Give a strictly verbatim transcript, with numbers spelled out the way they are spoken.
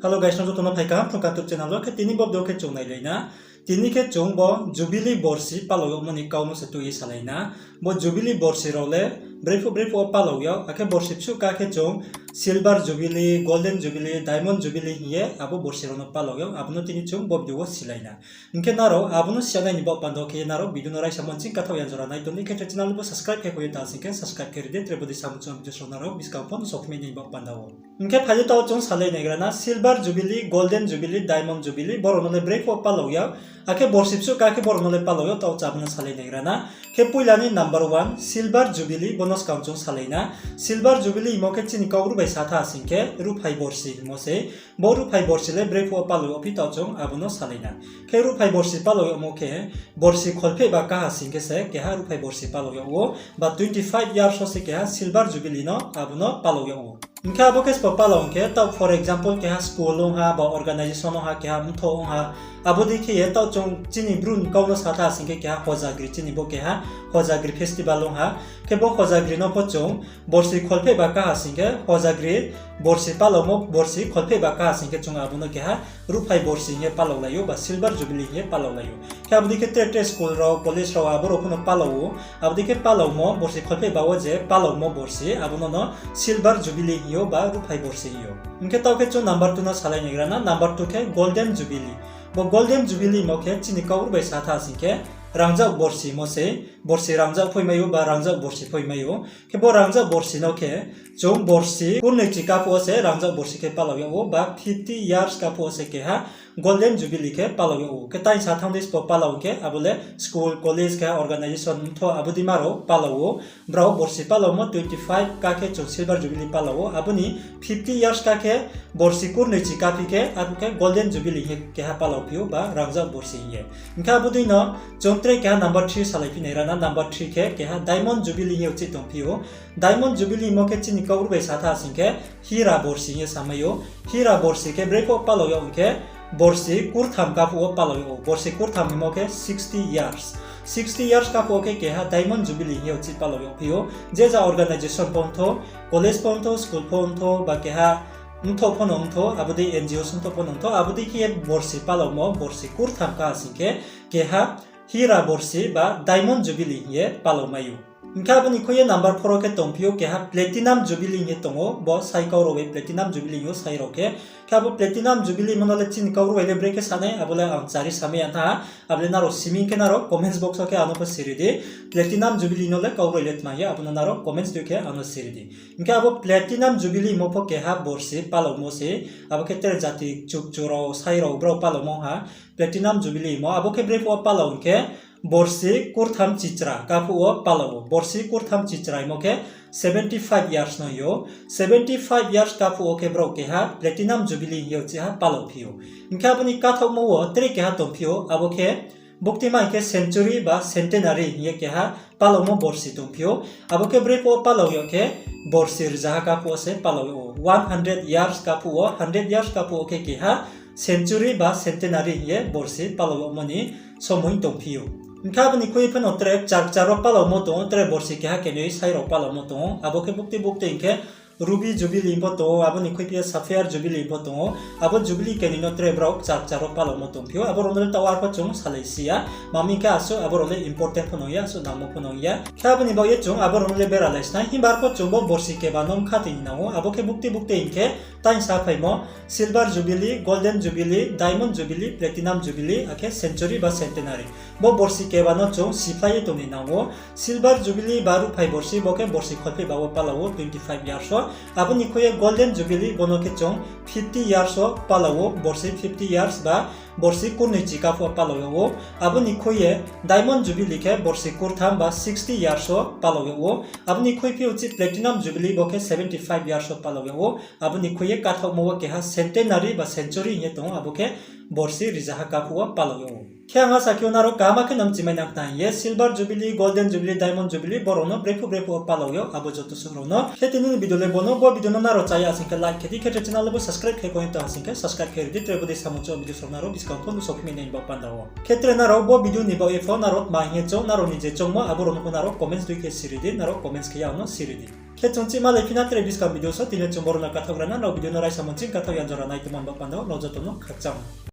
Hello guys, no joto no phai kaham Phrung Kha YouTube channel wo. Khe tini bo video khe chung nailai na. Tini khe chung bo Jubilee borsi palao yagmo ni kau no se tui ye salai na. Bo Jubilee borsi rao le brephuh brephuh wo palao yag, akhe borsi bsuh ka khe chung Silver Jubilee, Golden Jubilee, Diamond Jubilee hing ye abo borsi rao no palao yag, abo no tini chung bo video wo silai na. Hing khe nrao abo no siya nai ni baoh panda wo khe ye nrao video no raisa mo nching kathaoh ya jora nai tong di, khe tre channel bo subscribe khe kho ye ta sing khe subscribe khe ri di, tre bodei samung chung video rao nrao buskang pho no sophi mai nai ni baoh panda wo. Hing khe phai di taoh chung salai naigra na Silver Jubilee, Golden Jubilee, Diamond Jubilee, bo rao no le brephuh wo palao yag, akhe borsi bsuh ka khe bo rao no le palao yag, taoh cha abo no salai naigra na. Khe poila ni number one, Silver Jubilee, bo no skang chung salai na. Silver Jubilee hingmo khe chini Kaubru bai sa tha sing khe ruhphai borsi hingmo sei. Bo ruhphai borsi le brephuh wo palao yag phi taoh chung abo no salai na. Khe ruhphai borsi palao yagmo khe borsi kholpheh ba kaha sing khe se keha ruhphai borsi palao yag ou, ba twenty five years wo se keha Silver Jubilee no abo no palao yag ou. Hing khe abo khe sbo palao hing khe taoh for example keha school ong ha, ba organization ong ha, keha mthoh ong ha, abo dei khe ye taoh chung chini Bru ni kau no sa tha sing khe keha Hojagri, chini bo keha Hojagri festival ong ha. Khe bo Hojagri no pho chung borsi kholpheh ba kaha sing khe Hojagri borsi palaomo, borsi kholpheh ba kaha sing khe chung abo no keha ruhphai borsi hing ye palaolai ou, ba Silver Jubilee hing ye palaolai ou. Khe abo dei khe tre tre school rao, college rao, abo rao pho no palao ou. Abo dei khe palaomo borsi kholpheh ba wo je palaomo borsi, abo no no Silver Jubilee hing ou ba ruhphai borsi hing ou. Hing khe taoh khe chung number two no salai naigra na, number two khe Golden Jubilee. Bo Golden Jubilee hingmo khe chini Kaubru bai sa tha sing khe rangzag borsi hingmo sei, borsi rangzag phoi mai ou ba rangzag borsi phoi mai ou. Khe bo rangzag borsi no khe chung borsi kurnoi chi kaphuh wo se rangzag borsi khe palao yag ou, ba fifty years kaphuh wo se keha Golden Jubilee khe palao yag ou. Khe taing sa thanng di sbo palao hing khe abo le school, college, keha organization mthoh abo dei ma rao palao ou. Brao borsi palaomo twenty five ka khe chung Silver Jubilee palao ou, abo ni fifty years ka khe borsi kurnoi chi kaphi khe, arphuh khe Golden Jubilee hing ye keha palao phi ou ba rangzag borsi hing ye. Hing khe abo dei no chung tre keha number three salai phi naigra na, number three khe keha Diamond Jubilee hing ye uchih tong phi ou. Diamond Jubilee hingmo khe chini Kaubru bai sa tha sing khe hira borsi hing ye samai ou. Hira borsi khe brephuh wo palao yag ong khe borsi kurtham kaphuh wo palao yag ou. Borsi kurtham hingmo khe sixty years. Sixty years kaphuh wo khe keha Diamond Jubilee hing ye uchih palao yag phi ou. Je ja organization pho ongthou, college pho ongthou, school pho ongthou, ba keha mthoh pho no ongthou, abo dei N G O songthou pho no ongthou, abo dei khe ye borsi palaomo borsi kurtham kaha sing khe keha hira borsi ba Diamond Jubilee hing ye palao mai ou. Hing khe abo ni khui ye number four wo khe tong phi ou keha Platinum Jubilee hing ye tong ou, bo sai kau rao bai Platinum Jubilee hing ou sai rao khe. Khe abo Platinum Jubilee hingmo no le chini Kaubru bai le brekhe sa nai, abo le ang chari samai ya tha, abo le nrao siming khe nrao comments box wo khe ano pho siri di. Platinum Jubilee no le Kaubru bai le tma hing ye, abo no nrao comments dei khe ano siri di. Hing khe abo Platinum Jubilee hingmo pho keha borsi palaomo sei, abo khe tre jati chukchu rao, sai rao brao palaomo ha. Platinum Jubilee hingmo abo khe brephuh wo palao hing khe borsi kurtham chichra kaphuh wo palao ou. Borsi kurtham chichra hingmo khe seventy five years no hing ou. Seventy five years kaphuh wo khe brao keha Platinum Jubilee hing ye uchih ha palao phi ou. Hing khe abo ni kathaohmo wo tre keha tong phi ou, abo khe buktima hing khe century ba centenary hing ye keha palaomo borsi tong phi ou. Abo khe brephuh wo palao yag khe borsi rzaha kaphuh wo se palao yag ou. One hundred years kaphuh wo, hundred years kaphuh wo khe keha century ba centenary hing ye borsi palao yagmo ni somoing tong phi ou. Hing khe abo ni khui ye phano tre kchar kchar wo palaomo tong ou, tre borsi keha khe noi sai rao palaomo tong ou. Abo khe bukti bukti hing khe Ruby Jubilee hing pho tong ou, abo ni khui phi ye Sapphire Jubilee hing pho tong ou. Abo Jubilee khe noi no tre brao kchar kchar wo palaomo tong phi ou. Abo rao no le taoh arpho chung salai si ya. Mami hing khe asuh abo rao le important pho nang ya, asuh nangmo pho nang ya. Khe abo ni baoh ye chung abo rao no le beralai si nai. Himba arpho chung bo borsi keba no mkha tini nang ou. Abo khe bukti bukti hing khe taing sa phaimo Silver Jubilee, Golden Jubilee, Diamond Jubilee, Platinum Jubilee, akhe Century ba Centenary. Bo borsi keba no chung siphlai ye tong ni nang ou. Silver Jubilee ba ruhphai borsi, bo khe borsi kholpheh ba wo palao ou twenty five years wo. Abo ni khui ye Golden Jubilee, bo no khe chung fifty years wo palao ou, borsi fifty years ba borsi kurnoi chi kaphuh wo palao yag ou. Abo ni khui ye Diamond Jubilee khe borsi kurtham ba sixty years wo palao yag ou. Abo ni khui phi uchih Platinum Jubilee, bo khe seventy five years wo palao yag ou. Abo ni khui ye kathaohmo wo keha centenary ba century hing ye tong ou, abo khe borsi rzaha kaphuh wo palao yag ou. Khe ang asa khe ou nrao kaham khe no mchimai nang khna hing ye Silver Jubilee, Golden Jubilee, Diamond Jubilee, bo rao no brephuh brephuh wo palao yag, abo joto suh rao no. Khe tini ni video le bo no, bo video no nrao chaya sing khe like khe di, khe tre channel le bo subscribe subscribe khe kong ye tong ha sing khe subscribe khe ri di, tre bodei samung choung video srao nrao buskang pho nuhsao phi mi nai ni baoh panda wo. Khe tre nrao bo video ni baoh ye pho nrao tma hing ye choung, nrao ni je choungmo abo rao no pho nrao comments tui khe si ri di, nrao comments khe ye ang no si ri di. Khe chung chih malai phi na tre buskang video so, tini chung boro no kathaoh gra na, nrao video no raisa mo ching kathaoh ya jora nai tongmo ni baoh panda wo nrao joto no khakchang.